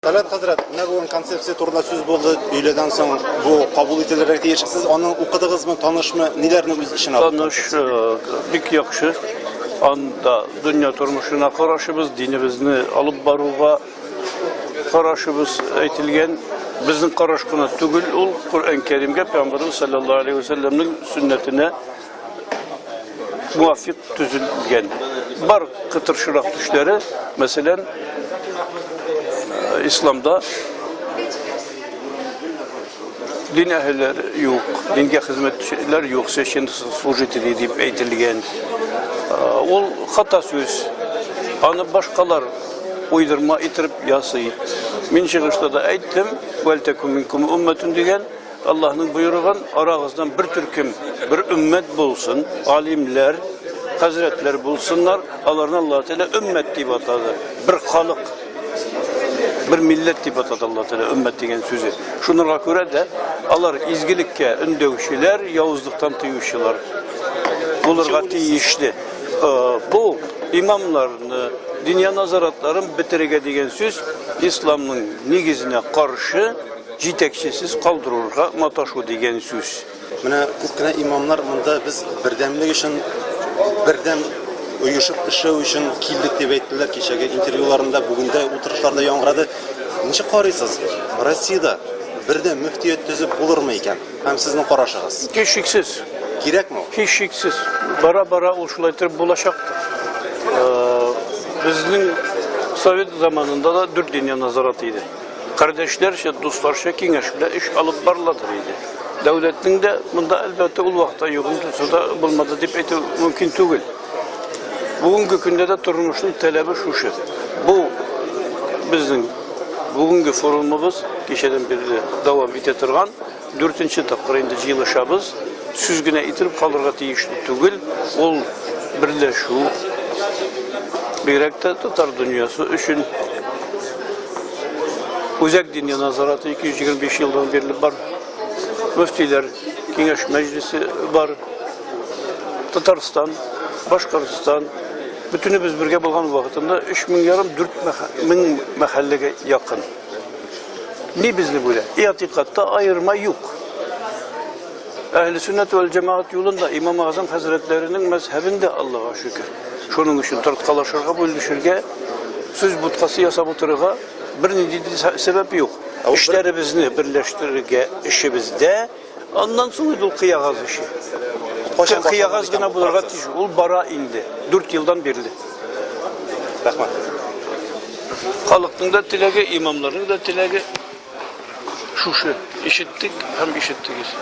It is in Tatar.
Таләт хәзрәт, менә бүген концепция турында сүз булды. Өйләдән соң бу кабул ителергә тиеш. Сез аны укыдыгызмы, танышмы? Ниләрне үз эченә алды? Таныш, э, бик яхшы. Анда дөнья тормышына карашыбыз, динебезне алып баруга карашыбыз әйтелгән. Безнең караш кына түгел ул, Коръән Кәримгә, Пәйгамбәребез саллаллаһу алейһи ва сәлләмнең сөннәтенә муафик төзелгән. Бар кытыршырак төшләре, мәсәлән, э, исламда дин әһелләре юк, дингә хезмәтчеләр юк, священнослужители дип әйтелгән. Э, ул хата сүз. Аны башкалар уйдырма итеп ясый. Мин чыгышта да әйттем, вәлтәкүм минкум уммәтун дигән. Аллаһның боерыгын арагыздан бер төркем, бер өммәт булсын, галимләр, хәзрәтләр булсыннар, аларны Аллаһ Тәгалә өммәт дип атады. Бер халык, бер милләт дип атады Аллаһ Тәгалә өммәт дигән сүзе. Шунырга күрә дә алар изгелеккә өндәүчеләр, явызлыктан тыючылар булырга тиешле. Э, бу имамларны, диния назаратларын бетерергә дигән сүз исламның нигезенә каршы җитәкчесез калдырырга маташу дигән сүз. Менә күп кенә имамнар монда без бердәмлек өчен, бердәм оешып эшләү өчен килдек дип әйттеләр кичәге интервьюларында, бүген дә утырышларда яңгырады. Ничек карыйсыз? Россиядә бердәм мөфтият төзеп булырмы икән? Һәм сезнең карашыгыз? Һичшиксез. Кирәкме ул? Һичшиксез. Бара-бара ул шулай итеп булачактыр. Э, безнең совет заманында да дүрт диния назараты иде. Кардәшләрчә, дусларча киңәш белән эш алып барыладыр иде. Дәүләтнең дә монда, әлбәттә, ул вакытта йогынтысы да булмады дип әйтү мөмкин түгел. Бүгенге көндә дә тормышның таләбе шушы. Бу безнең бүгенге форумыбыз кичәдән бирле дәвам итә торган Дүртенче тапкыр инде җыелышабыз. Сүз генә итеп калырга тиешле түгел, ул берләшү, бигрәк тә татар дөньясы өчен. Үзәк диния назараты 225 елдан бирле бар. Мөфтиләр киңәш мәҗлесе бар. Татарстан, Башкортстан, бөтенебез бергә булган вакытында 3,5 4 мең мәхәлләгә якын. Ни безне бүлә? Иатикатта аерма юк. Әһле сөннәт вәл җәмәгать юлында Имам Азам хәзрәтләренең мәзһәбендә Аллаһка шөкер. Шуның өчен тарткалашырга, бүлешергә, сүз буткасы ясап утырырга бернинди сәбәп юк. Эшләребезне берләштерергә эшебездә, аннан соң инде ул кыягаз эше. Кайчан Кыягаз гына булырга тиеш. Ул бара инде. 4 елдан бирле. Рәхмәт. Халыкның да теләге, имамларның да теләге шушы. Ишеттек һәм ишеттегез.